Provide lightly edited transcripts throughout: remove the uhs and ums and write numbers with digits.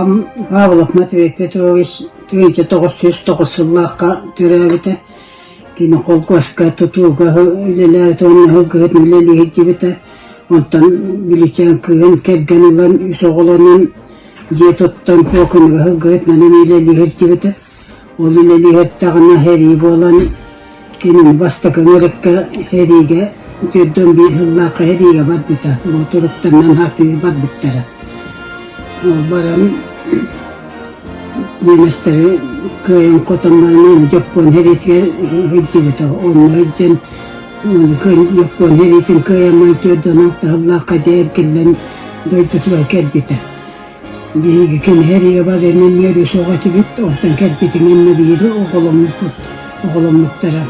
Аҕам Павлов Матвей Петрович 1909 сыллаахха төрөөбүтэ. Кини холкуоска тутууга үлэлээбитэ уонна сылгыһытын үлэлии сылдьыбыта. Онтон Бүлүүчээн кыыһын кэргэн ылан үс оҕолонон дьиэ туттан Куокунуга сылгыһытынан эмиэ үлэлии сылдьыбыта. Ол үлэлии сырыттаҕына сэрии буолан кинини бастакы ыҥырыкка сэриигэ 41 сыллаахха сэриигэ барбыта. Туруктарынан сатыы барбыттара. Ол баран немецтэри кыайан хотон баран Дьоппуон сэриитигэр сылдьыбыта. Онно сылдьан Дьоппуон сэриитин кыайан 46 сыллаахха дьэ эргиллэн дойдутугар кэлбитэ. Биһиги киниһэр ийэбар эмиэ үөрүү суох этибит, онтон кэлбитиҥ иннэ биһиги оҕоломмуппут, оҕоломмуттара,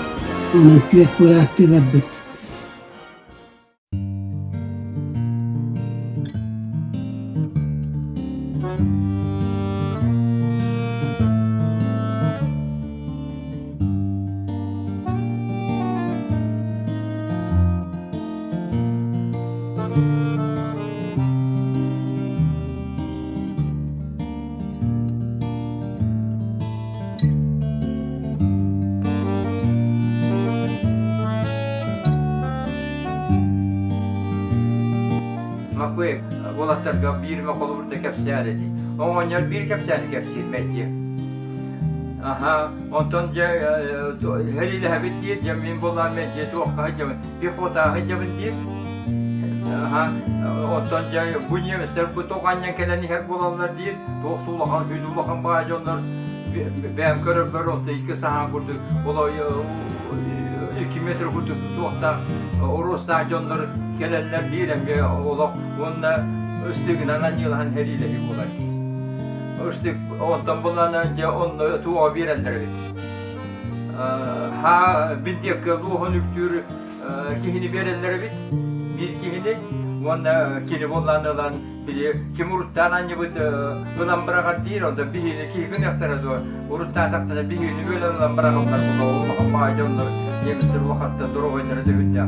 онон түөрт бырааттыы барбыт. Маппый уолаттарга биир эмэ холобурда кэпсээр эти. Оҕонньор биир кэпсээни кэпсиир мэлдьи. Аха, онтон дьэ сэриилэһэбит диир, дьэ мин буоллаан мэлдьи туохха сылдьабын, пехотаҕа сылдьабын диир. Аха, оттон дьэ бу немецтэр бу тоҕо анньан кэлэн иһэр буолаллар диир, туох да улахан, сүдү улахан баҕа дьоннор бэйэм көрөрбөр отто икки саһаан курдук ол 2 метр курдук туохтаах оруостаах дьоннор кэлэллэр диир эмиэ олох уонна ыстыгынан анньыылаһан сэриилэһии буолар диир. Ыстык онтон булана дьэ онно туоҕа биэрэллэр эбит. Ха бинтиэккэ луоһун үктүүр киһини биэрэллэр эбит. Биир киһини уонна кини буоллаан ылан били ким уруттаан анньыбыт ылан быраҕар диир, онтон биһиги киһи гыныахтара дуо уруттаатахтара биһигини үөлэн ылан быраҕаллар буолла улахан баҕайы дьоннор немецтэр улахаттар доруобайдара да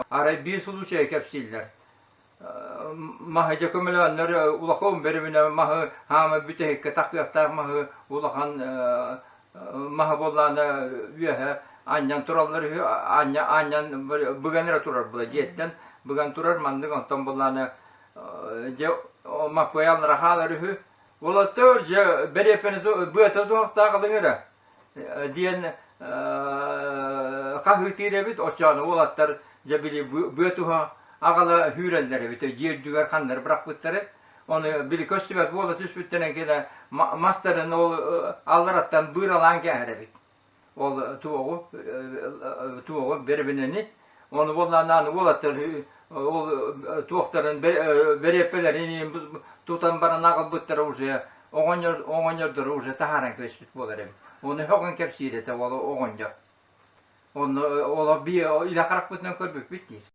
Арай биир случай кэпсииллэр. Маһы дьэ көмөлөөннөр улахан бэриминэ маһы хаама бүтэһиккэ тахыахтаах маһы улахан маһы буоллаана үөһэ анньан тураллар үһү анньа анньан быган эрэ турар була дьиэттэн быган турар маннык онтон буоллаана дьэ маппыйа аллара хаалар үһү уолаттар дьэ бэриэппэни быата туһахтаах ылыҥ эрэ диэн хаһыытыыр эбит оччоҕуна уолаттар дьэ били быа туһа аҕала үүрэллэр эбит дьиэ үрдүгэр ханнары бырахпыттары Ону били көстүбэт буола түспүттэрин кэннэ мастарын ол аллараттан быыралаан кээһэр эбит. Ол туоҕу туоҕу бэрэбинэни ону буоллаан уолаттар ол туохтарын бэриэппэлэрин тутан баран аҕалбыттара уже оҕонньор оҕонньордору уже таһааран кэбиспит буолар эбит. Ону өҕөн кэпсиир этэ ол оҕонньор. Онно олох илэ харахпытынан көрбүппүт диир.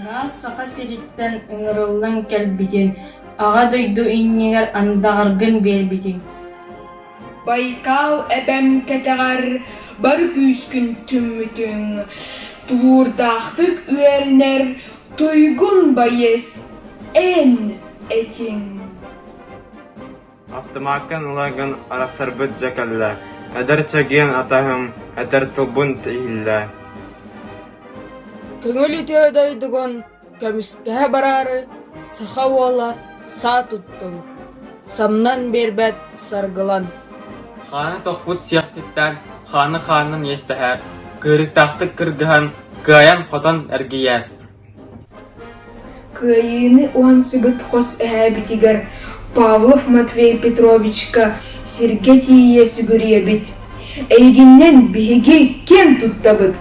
Ыраас Саха сириттэн ыҥырыллан кэлбитин, Аҕа дойду иннигэр андаҕаргын биэрбитиҥ. Байкал эбэм кэтэҕэр бары күүскүн түммүтүҥ, тулуурдаахтык үөрэнэр туйгун байыас эн этиҥ. Автомаккын ылагын арахсарбыт дьэ кэллэ, эдэр чэгиэн атаһым этэр тылбын иһиллээ Көҥүл үтүө дойдугун көмүскэһэ бараары саха уола саа туттуҥ, самнан биэрбэт саргылан. Хааны тохпут сиэхситтэн хааны хаанынан иэстэһэр, кыырыктаахтык кыргыһан, кыайан-хотон эргийэр. Кыайыыны уһансыбыт хос эһээбитигэр Павлов Матвей Петровичка сиргэ тиийэ сүгүрүйэбит, эйигиннэн биһиги киэн туттабыт!